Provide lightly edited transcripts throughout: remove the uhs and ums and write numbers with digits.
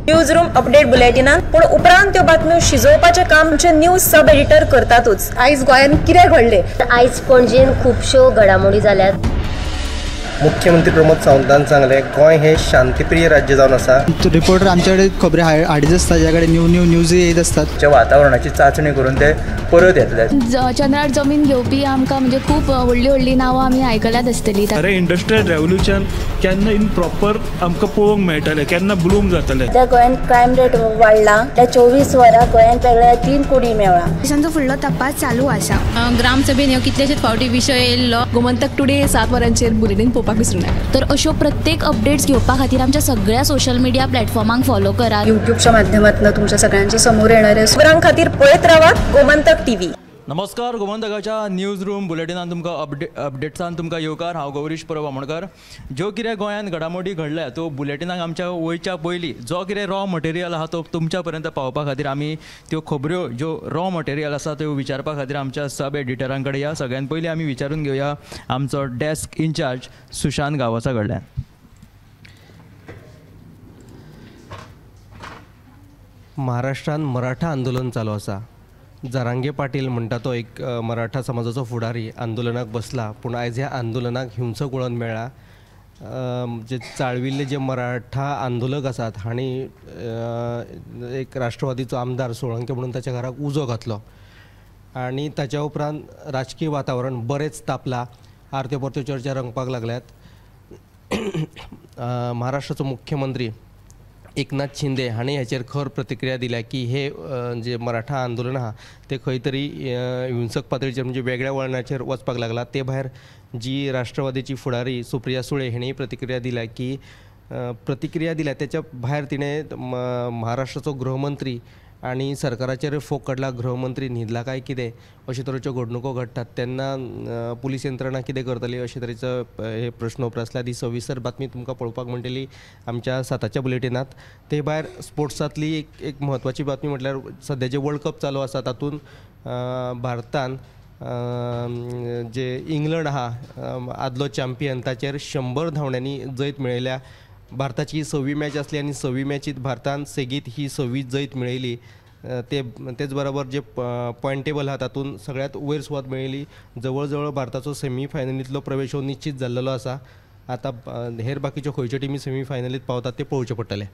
News room update बुलेटिनान, पूण उपरांत त्यो बातम्यो शिजोवपाचें काम आमचे न्यूज सब एडिटर करतातूच. आयज गोंयांत कितें घडलें, आयज पणजेन खुबश्यो घडामोडी जाल्यात. मुख्यमंत्री प्रमोद सावंतान सांगलें, गोंय हें शांतीप्रिय राज्य जावन आसा. रिपोर्टर आमच्याकडे खबरी हाडीत आसता, ज्या कडेन न्यू न्यू न्यूज येत आसतात. वातावरणाची चांचणी करून ते परत येतले. चंद्रार जमीन घेवपी आमकां म्हणजे खूब व्हडली व्हडली नांवां आमी आयकल्यात आसतली. अरे इंडस्ट्रियल रेव्होल्युशन केन्ना इन प्रॉपर आमकां पळोवंक मेळटलें, केन्ना ब्लूम जातलें. त्या गोंयांत क्रायम रेट वाडला, त्या 24 वरां गोंयांत वेगळ्या 3 कोटी मेळ्ळा. पोलिसांचो फुडलो तपास चालू आसा. ग्रामसभेन ह्यो कितलेशेच फावटी विशय येयल्लो. गोमंतक टुडे 7 वरांचेर बुलेटीन पळोवपाक विसरूं नाका. तर अश्यो प्रत्येक अपडेट्स घेवपा खातीर आमच्या सगळ्या सोशल मिडिया प्लॅटफॉर्मांक फॉलो करात. यूट्यूबच्या माध्यमातून तुमच्या सगळ्यांच्या समोर येणाऱ्या खबरां खातीर पळयत रावात गोमंतक टीव्ही. नमस्कार, गोमंतकाच्या न्यूज रूम बुलेटिनान तुमकां अपडेट्सान तुमकां येवकार. हांव गौरीश परब आमोणकर. ज्यो कितें गोंयांत घडामोडी घडल्या त्यो बुलेटिनाक आमच्या वयच्या पयलीं जो कितें रॉ मटेरियल आहा तो तुमच्या पर्यंत पावोवपा खातीर आमी त्यो खबऱ्यो ज्यो रॉ मटेरियल आसा त्यो विचारपा खातीर आमच्या सब एडिटरां कडेन या. सगळ्यान पयलीं आमी विचारून घेवया आमचो डेस्क इन्चार्ज सुशांत गांवसा कडल्यान. महाराष्ट्रांत मराठा आंदोलन चालू आसा. जरांगे पाटील म्हणटा तो एक मराठा समाजाचो फुडारी आंदोलनाक बसला, पूण आयज ह्या आंदोलनाक हिंसक वळण मेळ्ळा. जे चाळविल्ले जे मराठा आंदोलक आसात हांणी एक राष्ट्रवादीचो आमदार सोळंके म्हणून ताच्या घराक उजो घातलो आनी ताच्या उपरांत राजकीय वातावरण बरेंच तापलां. आरत्यो परत्यो चर्चा रंगपाक लागल्यात. महाराष्ट्राचो मुख्यमंत्री एकनाथ शिंदे हांणी हाचेर खर प्रतिक्रिया दिल्या की हे जे मराठा आंदोलन आहा ते खंय तरी हिंसक पातळीचेर म्हणजे वेगळ्या वळणाचेर वचपाक लागला. ते भायर जी राष्ट्रवादीची फुडारी सुप्रिया सुळे हिणें प्रतिक्रिया दिल्या की प्रतिक्रिया दिल्या त्याच्या भायर तिणें महाराष्ट्राचो गृहमंत्री आनी सरकाराचेर फोग काडला. गृहमंत्री न्हिदला काय कितें अशे तरेच्यो घडणुको घडटात तेन्ना पुलीस यंत्रणा कितें करतली अशे तरेचो हे प्रश्न उप्रासला. ती सविस्तर बातमी तुमकां पळोवपाक मेळटली आमच्या 7च्या बुलेटिनांत. ते भायर स्पोर्ट्सांतली एक म्हत्वाची बातमी म्हटल्यार सद्या जे वर्ल्ड कप चालू आसा तातूंत भारतान जे इंग्लंड आहा आदलो चॅम्पियन ताचेर 100 धांवड्यांनी जैत मेळयल्या. भारताची 6वी मॅच आसली आनी 6वी मॅचीत भारतान सेगीत ही 6वी जैत मेळयली. ते तेच बरोबर जे पॉयंट टेबल आहा तातूंत सगळ्यांत वयर सुवात मेळयली. जवळ जवळ भारताचो सेमी फायनलींतलो प्रवेश हो निश्चीत जाल्लो आसा. आतां हेर बाकीच्यो खंयच्यो टिमी सेमी फायनलींत पावतात ते पळोवचें पडटलें.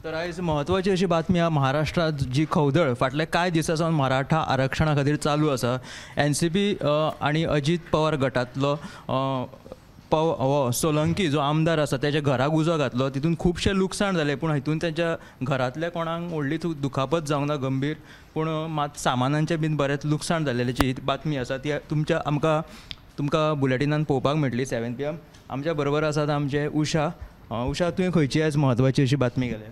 तर आयज म्हत्वाची अशी बातमी आहा. महाराष्ट्रांत जी खवदळ फाटल्या कांय दिसां सावन मराठा आरक्षणा खातीर चालू आसा. एनसीपी आनी अजीत पवार गटांतलो सोलंकी जो आमदार आसा त्याच्या घराक उजो घातलो, तितून खुबशें लुकसाण जालें. पूण हितून तेच्या घरांतल्या कोणाक व्हडली दुखापत जावंक ना गंभीर, पूण मात सामानांचें बीन बरेंच लुकसाण जाल्ल्याची ही बातमी आसा. ती तुमच्या आमकां तुमकां बुलेटिनान पळोवपाक मेळटली 7 PM. आमच्या बरोबर आसात आमचे उषा. उषा, तुवें खंयची आयज म्हत्वाची अशी बातमी केल्या?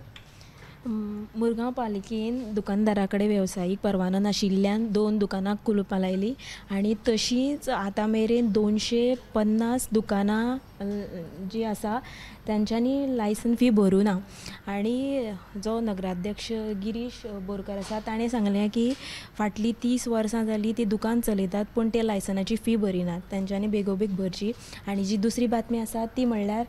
मुरगांव पालिकेन दुकानदारा कडेन वेवसायीक परवानो नाशिल्ल्यान 2 दुकानांक कुलपां लायलीं आनी तशींच आतां मेरेन 250 दुकानां जीं आसा तांच्यांनी लायसन फी भरूं ना. आनी जो नगराध्यक्ष गिरीश बोरकर आसा ताणें सांगलें की फाटलीं 30 वर्सां जालीं ती दुकान चलयतात पूण ते लायसनाची फी भरिनात, तांच्यांनी बेगोबेग भरची. आनी जी दुसरी बातमी आसा ती म्हणल्यार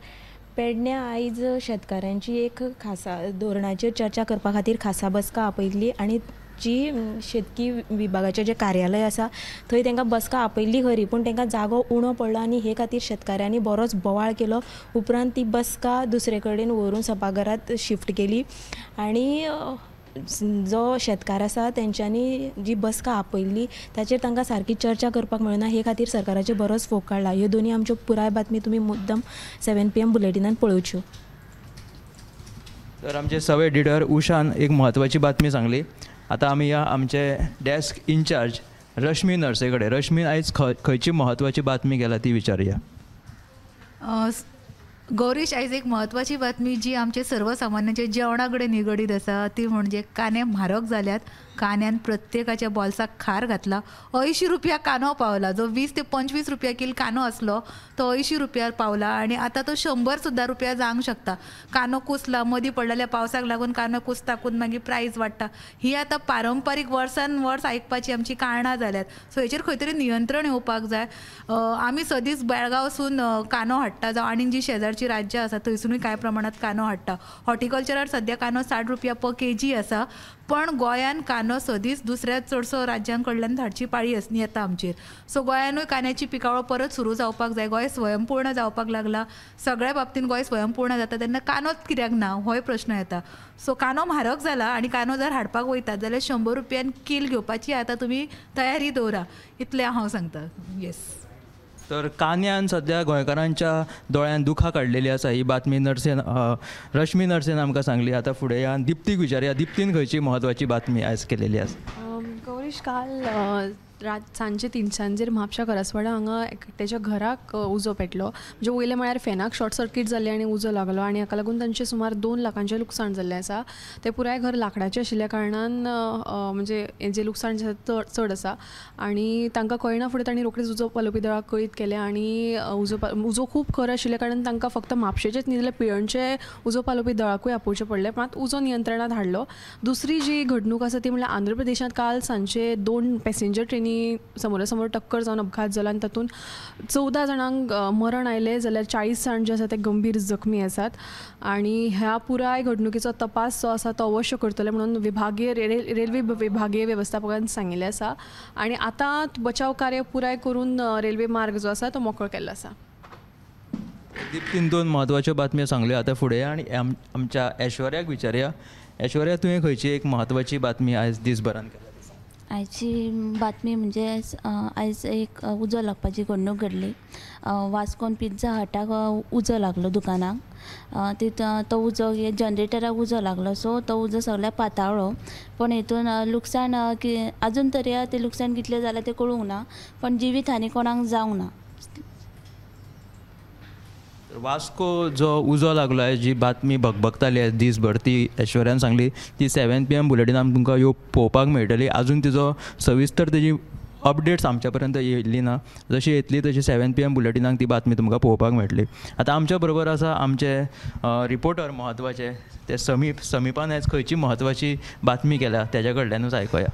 पेडण्यां आयज शेतकारांची एक खासा धोरणाचेर चर्चा करपा खातीर खासा बसका आपयल्ली आनी जी शेतकी विभागाचें जें कार्यालय आसा थंय तांकां बसका आपयल्ली खरी, पूण तांकां जागो उणो पडलो आनी हे खातीर शेतकारांनी बरोच बोवाळ केलो. उपरांत ती बसका दुसरे कडेन व्हरून सभाघरांत शिफ्ट केली आनी जो शेतकार आसा तेंच्यांनी जी बसका आपयल्ली ताचेर तांकां सारकी चर्चा करपाक मेळना हे खातीर सरकाराचेर बरोच फोग काडला. ह्यो दोनूय आमच्यो पुराय बातमी तुमी मुद्दम 7 PM बुलेटिनान पळोवच्यो. तर आमचे सब एडिटर उषान एक म्हत्वाची बातमी सांगली. आतां आमी या आमचे डेस्क इन्चार्ज रश्मी नर्से कडेन. रश्मी, आयज खंयची म्हत्वाची बातमी केला ती विचारुया. गौरीश, आयज एक म्हत्वाची बातमी जी आमचे सर्वसामान्यांच्या जेवणा कडेन निगडीत आसा ती म्हणजे कांदे म्हारग जाल्यात. कांद्यान प्रत्येकाच्या बोल्साक खार घातला. 80 रुपया कांदो पावला. जो 20 ते 25 रुपया कील कांदो आसलो तो 80 रुपयार पावला आनी आतां तो 100 सुद्दां रुपया जावंक शकता. कांदो कुसला, मदीं पडलेल्या पावसाक लागून कांदो कुसता मागीर प्रायस वाडटा. ही आतां पारंपारीक वर्सान वर्स आयकपाची आमची कारणां जाल्यात. सो हेचेर खंय तरी नियंत्रण येवपाक जाय. आमी सदींच बेळगांवसून कांदो हाडटा जावं आनी जी शेजारची शेजारची राज्यां आसा थंयसुनूय कांय प्रमाणांत कांदो हाडटा. हॉर्टिकल्चरार सद्या कांदो 60 रुपया पर केजी आसा, पण गोंयान कांदो सदींच दुसऱ्या चडसो राज्यां कडल्यान धाडची पाळी येता आमचेर. सो गोंयानूय कांद्याची पिकावळ परत सुरू जावपाक जाय. गोंय स्वयंपूर्ण जावपाक लागला, सगळ्या बाबतीन गोंय स्वयंपूर्ण जाता तेन्ना कांदोच कित्याक ना होय प्रश्न येता. सो कांदो म्हारग जाला आनी कांदो जर हाडपाक वयतात जाल्यार 100 रुपयान कील घेवपाची आतां तुमी तयारी दवरा, इतलें हांव सांगता. येस, तर कांद्यान सद्या गोंयकारांच्या दोळ्यान दुखां काडलेली आसा ही बातमी नर्सेन रश्मी नर्सेन आमकां सांगली. आतां फुडें या दिप्तीक विचारया, दिप्तीन खंयची म्हत्वाची बातमी आयज केलेली आसा? गौरीश, काल रात सांजचे 3 म्हापशा करासवाडा हांगा एकट्याच्या घराक उजो पेटलो. म्हणजे वयले म्हळ्यार फॅनाक शॉर्ट सर्कीट जाल्लें आनी उजो लागलो आनी हाका लागून तांचें सुमार 2 लाखांचें लुकसाण जाल्लें आसा. तें पुराय घर लांकडाचें आशिल्ल्या कारणान म्हणजे हेजें लुकसाण जें चड आसा आनी तांकां कळना फुडें तांणी रोखडेच उजो पालोवपी दळाक कळीत केलें आनी उजो खूब खर आशिल्ल्या कारणान तांकां फक्त म्हापशेचेच न्ही जाल्यार पिळर्णचे उजो पालोवपी दळाकूय आपोवचें पडलें, मात उजो नियंत्रणांत हाडलो. दुसरी जी घडणूक आसा ती म्हणल्यार आंध्र प्रदेशांत काल सांजचे 2 पॅसेंजर ट्रेनी समोरासमोर टक्कर जावन अपघात जालो आनी तातूंत 14 जाणांक मरण आयलें जाल्यार 40 जाण जे आसा ते गंभीर जखमी आसात. आनी ह्या पुराय घडणुकेचो तपास जो आसा तो अवश्य करतले म्हणून विभागीय रेल्वे विभागीय वेवस्थापकान सांगिल्लें आसा आनी आतां बचाव कार्य पुराय करून रेल्वे मार्ग जो आसा तो मोकळो केल्लो आसा. दिप्तीन 2 म्हत्वाच्यो बातम्यो सांगल्यो. आतां फुडें आनी आमच्या ऐश्वर्याक विचारया. ऐश्वर्या, तुवें खंयची एक म्हत्वाची बातमी आयज दिसभरान केल्या? आयची बातमी म्हणजे आयज एक उजो लागपाची घडणूक घडली. वास्कोन पिझ्झा हटाक उजो लागलो दुकानाक, तितून तो उजो जनरेटराक उजो लागलो. सो तो उजो सगळ्याक पाताळ्ळो, पण हितून लुकसाण आजून तरी तें लुकसाण कितलें जालां तें कळूंक ना, पण जिवीत हानी कोणाक जावंक ना. वास्को जो उजो लागलो आहे, जी बातमी भगभगताली आहे दीसभर, ती ऐश्वर्यान सांगली, ती 7 PM बुलेटिनान तुमकां ह्यो पळोवपाक मेळटली. अजून तिजो सविस्तर तेजी अपडेट्स आमच्या पर्यंत येयल्ली ना, जशी येतली तशी 7 PM बुलेटिनाक ती बातमी तुमकां पळोवपाक मेळटली. आतां आमच्या बरोबर आसा आमचे रिपोर्टर म्हत्वाचे, ते समीप. समीपान आयज खंयची म्हत्वाची बातमी केल्या तेज्या कडल्यानूच आयकुया.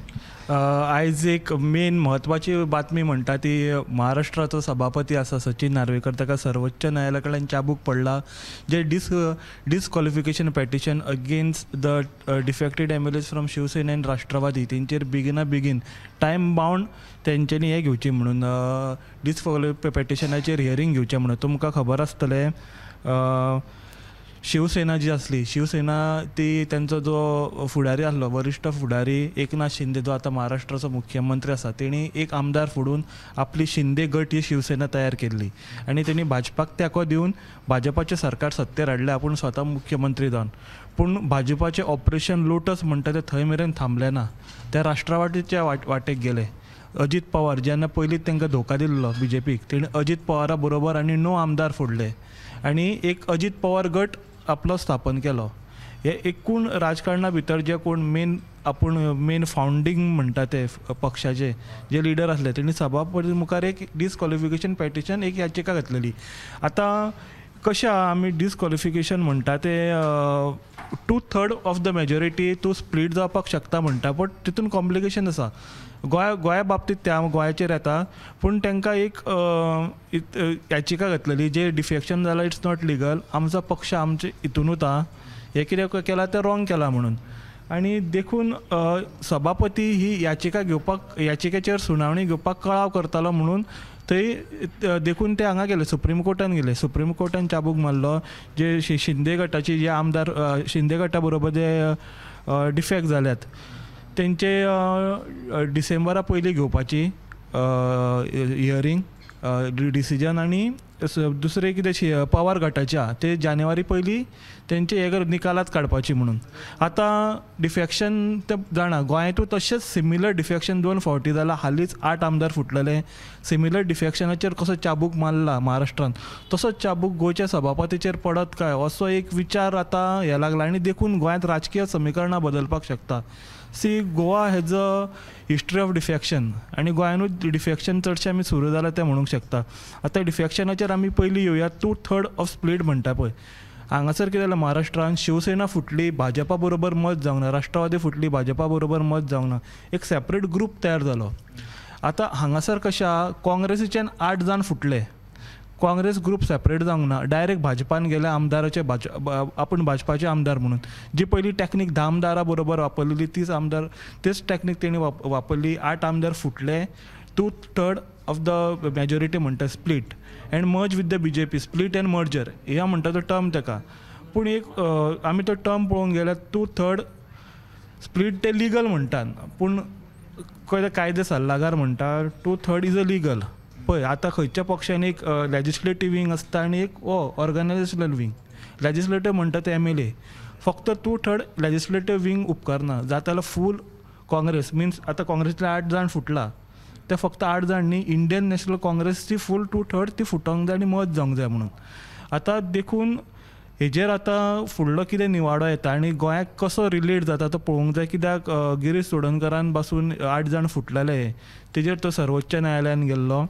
आयज एक मेन म्हत्वाची बातमी म्हणटा ती महाराष्ट्राचो सभापती आसा सचिन नार्वेकर, ताका सर्वोच्च न्यायालया कडल्यान चाबूक पडला. जे disqualification petition against the defected MLAs from Shiv Sena and Rashtrawadi, तेंचेर बेगिना बेगीन टायम बावंड तेंच्यांनी हें घेवची म्हणून डिसक्वॉलिफिकेशन पेटिशनाचेर हियरींग घेवचें म्हणून. तुमकां खबर आसतलें शिवसेना जी आसली, शिवसेना ती तेंचो जो फुडारी आसलो, वरिश्ठ फुडारी एकनाथ शिंदे जो आतां महाराष्ट्राचो मुख्यमंत्री आसा, तेणी एक आमदार फोडून आपली शिंदे गट ही शिवसेना तयार केल्ली आनी तेणी भाजपाक तेंको दिवन भाजपाचें सरकार सत्तेर हाडलें, आपूण स्वता मुख्यमंत्री जावन. पूण भाजपाचें ऑपरेशन लोटस म्हणटा तें थंय मेरेन थांबलें ना, त्या राष्ट्रवादीच्या वाटेक गेले. अजीत पवार जेन्ना पयलींच तांकां धोका दिल्लो बीजेपीक, तेणी अजीत पवारा बरोबर आनी 9 आमदार फोडले आनी एक अजीत पवार गट आपलो स्थापन केलो. हे एकूण राजकारणा भितर जे कोण मेन आपूण मेन फावंडींग म्हणटा ते पक्षाचे जे लिडर आसले तेणी सभापती मुखार एक डिसक्वॉलिफिकेशन पेटिशन एक याचिका घातलेली. आतां कशें आमी डिसक्वॉलिफिकेशन म्हणटा तें 2/3 ऑफ the majority तूं स्प्लीट जावपाक शकता म्हणटा, बट तितून कॉम्प्लिकेशन आसा. गोंया बाबतींत त्या गोंयाचेर येता, पूण तांकां एक याचिका घातलेली जे डिफेक्शन जालां it's not legal, आमचो पक्ष आमचे हितूनूच आहा, हें कितें केलां तें रॉंग केलां म्हणून. आनी देखून सभापती ही याचिका घेवपाक, याचिकेचेर सुनावणी घेवपाक कळाव करतालो म्हणून थंय देखून ते हांगा गेले, सुप्रीम कोर्टान गेले. सुप्रीम कोर्टान चाबूक मारलो. जे शिंदे गटाचे जे आमदार शिंदे गटा बरोबर जे डिफेक्ट जाल्यात तेंचे डिसेंबरा पयलीं घेवपाची हियरींग डिसिजन, आनी दुसरें कितें पवार गटाचे आहा ते जानेवारी पयलीं तेंचे हे निकालात काडपाची म्हणून. आतां डिफेक्शन ते जाणा गोंयांतूय तशेंच सिमिलर डिफेक्शन 2 फावटी जालां. हालींच 8 आमदार फुटलेले. सिमिलर डिफेक्शनाचेर कसो चाबूक मारला महाराष्ट्रान, तसोच चाबूक गोंयच्या सभापतीचेर पडत काय असो एक विचार आतां हे लागला आनी देखून गोंयांत राजकीय समीकरणां बदलपाक शकता. See, Goa has a history of defection आनी गोंयानूच डिफेक्शन चडशें आमी सुरू जालां तें म्हणूंक शकता. आतां डिफेक्शनाचेर आमी पयलीं येवया. 2/3 ऑफ स्प्लीट म्हणटा पळय, हांगासर कितें जालें महाराष्ट्रान शिवसेना फुटली, भाजपा बरोबर मत जावंक ना, राष्ट्रवादी फुटली, भाजपा बरोबर मत जावंक ना, एक सेपरेट ग्रूप तयार जालो. आतां हांगासर कशें आहा, काँग्रेसीच्यान 8 जाण फुटले, काँग्रेस ग्रूप सेपरेट जावंक ना, डायरेक्ट भाजपान गेले आमदाराचे आपूण भाजपाचे आमदार म्हणून. जी पयली टॅक्नीक 10 आमदारा बरोबर वापरलेली तीच आमदार तेच टॅक्नीक तेणी वापरली. 8 आमदार फुटले, 2/3 ऑफ the majority म्हणटा split and merge with the BJP, split and merger ह्या म्हणटा तो टर्म तेका. पूण एक आमी तो टर्म पळोवंक गेल्यार 2/3 स्प्लीट ते लिगल म्हणटात, पूण कायदे सल्लागार म्हणटा 2/3 is a legal. पळय आतां खंयच्या पक्षान एक लेजिस्लेटीव विंग आसता आनी एक ऑर्गनायजेशनल विंग. लेजिस्लेटीव म्हणटा ते MLA, फक्त 2/3 लेजिस्लेटीव विंग उपकारना जाता फूल काँग्रेस. मिन्स आतां काँग्रेसींतले 8 जाण फुटला, ते फक्त 8 जाण न्ही, इंडियन नॅशनल काँग्रेसची फूल 2/3 ती फुटोंक जाय आनी मत जावंक जाय म्हणून. आतां देखून हेजेर आतां फुडलो कितें निवाडो येता आनी गोंयाक कसो रिलेट जाता तो पळोवंक जाय. कित्याक गिरीश चोडणकारान पासून 8 जाण फुटलेले तेजेर तो सर्वोच्च न्यायालयान गेल्लो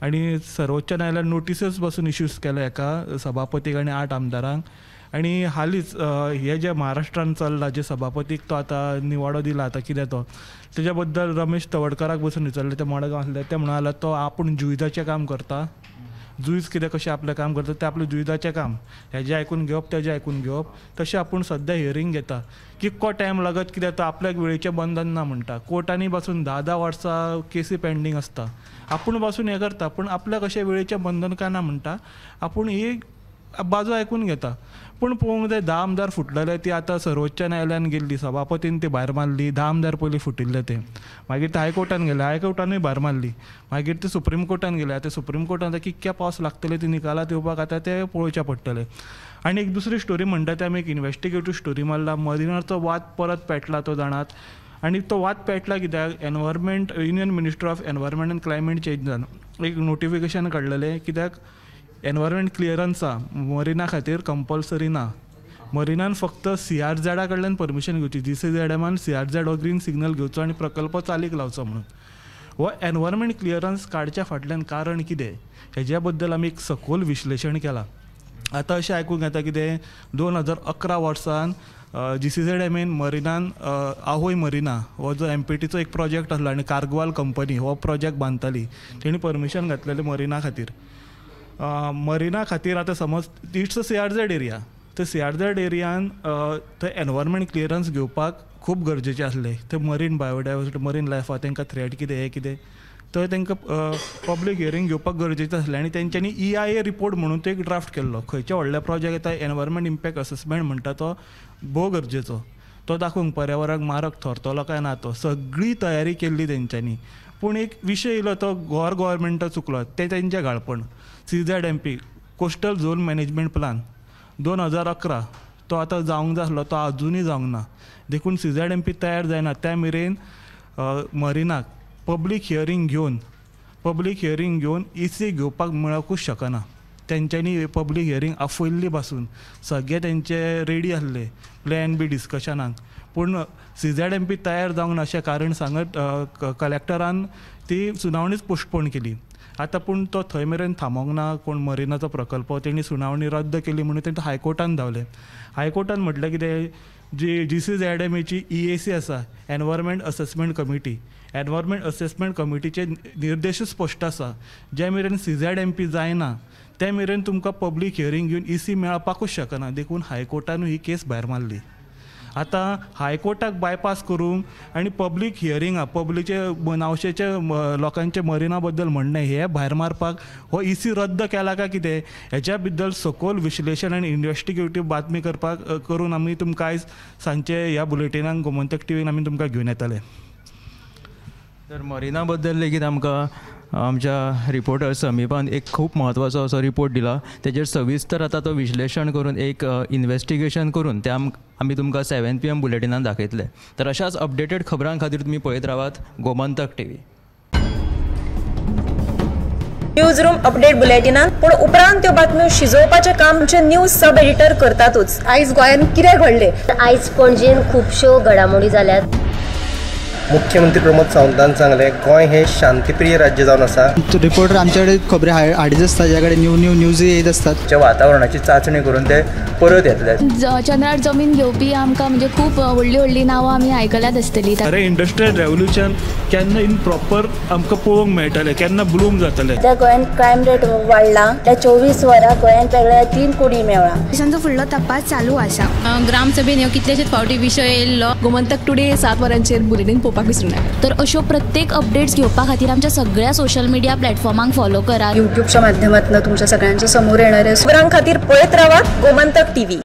आनी सर्वोच्च न्यायालयान नोटिसीस पासून इश्यूज केले एका सभापतीक आनी 8 आमदारांक. आनी हालींच हे जे महाराष्ट्रान चल्ला जे सभापतीक तो आतां निवाडो दिला आतां कितें तो तेज्या बद्दल रमेश तवडकाराक बसून विचारलें, ते मडगांव आसले, ते म्हणाले तो आपूण जुइजाचें काम करता, जुईज कितें कशें आपलें काम करता तें आपलें जुइजाचें काम, हेजें आयकून घेवप तेजें आयकून घेवप, तशें आपूण सद्या हियरींग घेता. कितको टायम लागत कित्याक तो आपल्याक वेळेचें बंधन ना म्हणटा. कोर्टांनी पासून 10-10 वर्सां केसी पेंडींग आसता, आपूण पासून हें करता पूण आपल्याक अशें वेळेचें बंधन काय ना म्हणटा, आपूण ही बाजू आयकून घेता. पूण पळोवंक जाय 10 आमदार फुटलेले ती आतां सर्वोच्च न्यायालयान गेल्ली, सभापतीन ती भायर मारली, 10 आमदार पयलीं फुटिल्ले ते, मागीर ते हायकोर्टान गेले, हायकोर्टानूय भायर मारली, मागीर ते सुप्रीम कोर्टान गेले. आतां सुप्रीम कोर्टान आतां कितक्या पावस लागतले ती निकालात येवपाक आतां ते पळोवचें पडटलें. आनी एक दुसरी स्टोरी म्हणटा ते आमी एक इन्वेस्टिगेटीव स्टोरी मारला, मरिनाचो वाद परत पेटला तो जाणात. आनी तो वाद पेटला कित्याक environment union minister of environment and climate चेंजान एक नोटिफिकेशन काडलेलें कित्याक एनवायरमेंट क्लियरन्सा मरिना खातीर कंपल्सरी ना, मरिनान फक्त CRZ कडल्यान परमिशन घेवची, GCZM CRZ हो ग्रीन सिग्नल घेवचो आनी प्रकल्प चालीक लावचो म्हणून. हो एनवायरमेंट क्लियरन्स काडच्या फाटल्यान कारण कितें हेज्या बद्दल आमी एक सखोल विश्लेशण केलां. आतां अशें आयकूंक येता कितें 2011 वर्सान GCZM मरिनान आवय मरिना हो जो MPTचो एक प्रोजेक्ट आसलो आनी कारगवाल कंपनी हो प्रोजेक्ट बांदताली, तेणी परमिशन घातलेलें मरिना खातीर. मरिना खातीर आतां समज it's a CRZ area, ते CRZ एरियान थंय एनवायरमेंट क्लियरन्स घेवपाक खूब गरजेचें आसलें. थंय मरीन बायोडायवर्सिटी मरीन लायफ आहा, तांकां थ्रेट कितें हें कितें, थंय तांकां पब्लीक हियरींग घेवपाक गरजेचें आसलें. आनी तेंच्यांनी EIA report म्हणून तो एक ड्राफ्ट केल्लो. खंयच्या व्हडल्या प्रोजेक्ट येता एनवायरमेंट इम्पॅक्ट असॅसमेंट म्हणटा तो भोव गरजेचो, तो दाखोवंक पर्यावरणाक मारक थरतलो काय ना तो सगळी तयारी केल्ली तेंच्यांनी. पूण एक विशय येयलो तो गोर गव्हर्मेंटा चुकलो, तें तेंचें घाळपण. CZMP coastal zone management plan 2011 तो आतां जावंक जाय आसलो तो आजुनूय जावंक ना. देखून CZMP तयार जायना त्या मेरेन मरिनाक पब्लीक हियरींग घेवन EC घेवपाक मेळकूच शकना. तेंच्यांनी पब्लीक हियरींग आफयल्ली पासून सगळे तेंचे रेडी आसले प्लॅन बी डिस्कशनाक, पूण CZMP तयार जावंक ना अशें कारण सांगत कलेक्टरान ती सुनावणीच पोस्टपोन केली. आतां पूण तो थंय मेरेन थांबोंक ना कोण मरिनाचो प्रकल्प, तेणी सुनावणी रद्द केली म्हणून तें हायकोर्टान धांवले. हायकोर्टान म्हटलें कितें जी GCZMAची EAC आसा environment assessment committee, environment assessment कमिटीचे निर्देश स्पश्ट आसा, जे मेरेन CZMP जायना ते मेरेन तुमकां पब्लीक हियरींग घेवन EC मेळपाकूच शकना. देखून हायकोर्टानूय ही केस भायर मारली. आतां हायकोर्टाक बायपास करूंक आनी पब्लीक हियरिंगा पब्लिकचे नावशेचे लोकांचे मरिना बद्दल म्हणणें हें भायर मारपाक हो EC रद्द केला काय कितें हेच्या बद्दल सखोल विश्लेशण आनी इन्वेस्टिगेटीव बातमी करपाक करून आमी तुमकां आयज सांजचे ह्या बुलेटिनाक गोमंतक टीव्हीन आमी तुमकां घेवन येतले. तर मरिना बद्दल लेगीत आमकां आमच्या रिपोर्टर समीपान एक खूब म्हत्वाचो असो रिपोर्ट दिला, तेजेर सविस्तर आतां तो विश्लेशण करून एक इन्वेस्टिगेशन करून ते आमी तुमकां 7 PM बुलेटिनान दाखयतले. तर अशाच अपडेटेड खबरां खातीर तुमी पळयत रावात Gomantak TV. News room update बुलेटिनान पूण उपरांत त्यो बातम्यो शिजोवपाचें काम आमचे न्यूज सब एडिटर करतातूच. आयज गोंयांत कितें घडलें, आयज पणजेन खुबश्यो घडामोडी जाल्यात. मुख्यमंत्री प्रमोद सावंतान सांगलें गोंय हें शांतीप्रिय राज्य जावन आसा. रिपोर्टर आमचे कडेन खबरी हाडीत आसता, ज्या कडेन न्यू न्यू न्यूज येत आसतात. वातावरणाची चांचणी करून ते परत येतले. चंद्रार जमीन घेवपी आमकां म्हणजे खूब व्हडली व्हडली नांवां आमी आयकल्यात आसतली. अरे इंडस्ट्रियल रेवोल्युशन केन्ना इन प्रॉपर आमकां पळोवंक मेळटलें, केन्ना ब्लूम जातलें. त्या गोंयांत क्रायम रेट वाडला, त्या 24 वरां गोंयांत वेगळ्या 3 कोडी मेळ्ळा. पोलिसांचो फुडलो तपास चालू आसा. ग्रामसभेन ह्यो कितलेशेच फावटी विशय येयल्लो. गोमंतक टुडे 7 वरांचेर बुलेटीन पळोवपाक विसरूं नाका. तर अश्यो प्रत्येक अपडेट्स घेवपा खातीर आमच्या सगळ्या सोशल मिडिया प्लॅटफॉर्मांक फॉलो करात. युट्यूबच्या माध्यमातून तुमच्या सगळ्यांच्या समोर येणाऱ्या खबरां खातीर पळयत रावात गोमंतक टीव्ही.